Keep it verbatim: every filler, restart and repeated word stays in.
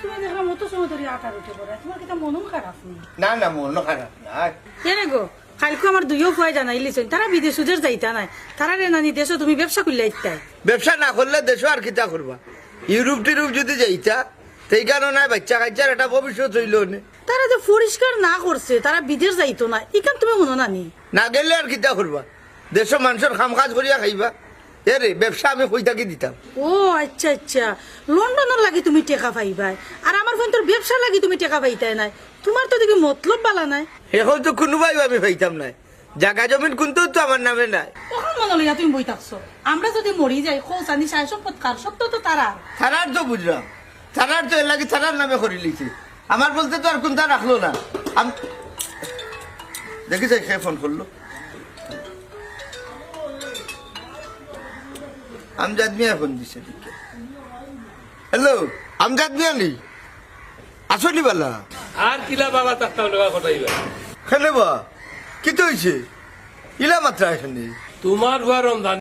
তুমি দেখলাম অত সময় ধরি আটার উঠে পড়ে, তোমার কিতা মনও খারাপ নি? না, না, মনও খারাপ না। এরে গো, কাইলকু আমার দুইও ফুয়ায় জানাইলিছইন, তারা বিদেশ উদের যাইতা নায়, তারারে নানি দেশো তুমি ব্যবসা খুলিয়া দিতায়। ব্যবসা না করলে দেশো আর কিতা করবা? ইউরোপ টিউরোপ যুদি যাইতা, তেইখানো নায় বাইচ্চা কাইচ্চার একটা ভবিষ্যৎ অইলো নে। তারা যে পরিষ্কার না করছে, তারা বিদেশ যাইতো না, ইখান তুমি হুনো না নি? না গেলে আর কিতা করবা? দেশো মানষর কাম কাজ করিয়া খাইবা। এরে, ব্যবসা আমি কই থাকি দিতাম? ও আচ্ছা, আচ্ছা, লন্ডনর লাগি তুমি টেকা পাইবায়, আর আমার ফুয়াইন্তর ব্যবসার লাগি তুমি টেকা পাইতায় নায়। তোমার তো দেখি মতলব বালা নায়। এখন তো কুনুবায়ও আমি পাইতাম নায়, জাগা জমিন কুন্তাউ তো আমার নামে নাই। অখন মনো লইয়া তুমি বই থাকছো, আমরা যুদি মরি যাই, খোঁজ আনি সায় সম্পদ কার? সব তো, তো তারার। তারার তো বুঝলাম, তারার তো এরলাগি তারার নামে করিলিছে। আমার বলতে তো আর কুন্তা রাখলো না। আম-, দেখি চাই, কে ফোন করলো? আমজাদ মিয়া ফোন দিছে দিকে। হ্যালো, আমজাদ মিয়া নি? আছো নি বালা? আর কিলা বালা থাকতাম না, কথা ইবা। কেনে বা? কিতা অইছে? ইলা মাতরায় কেনে? তোমার ফুয়া রমজান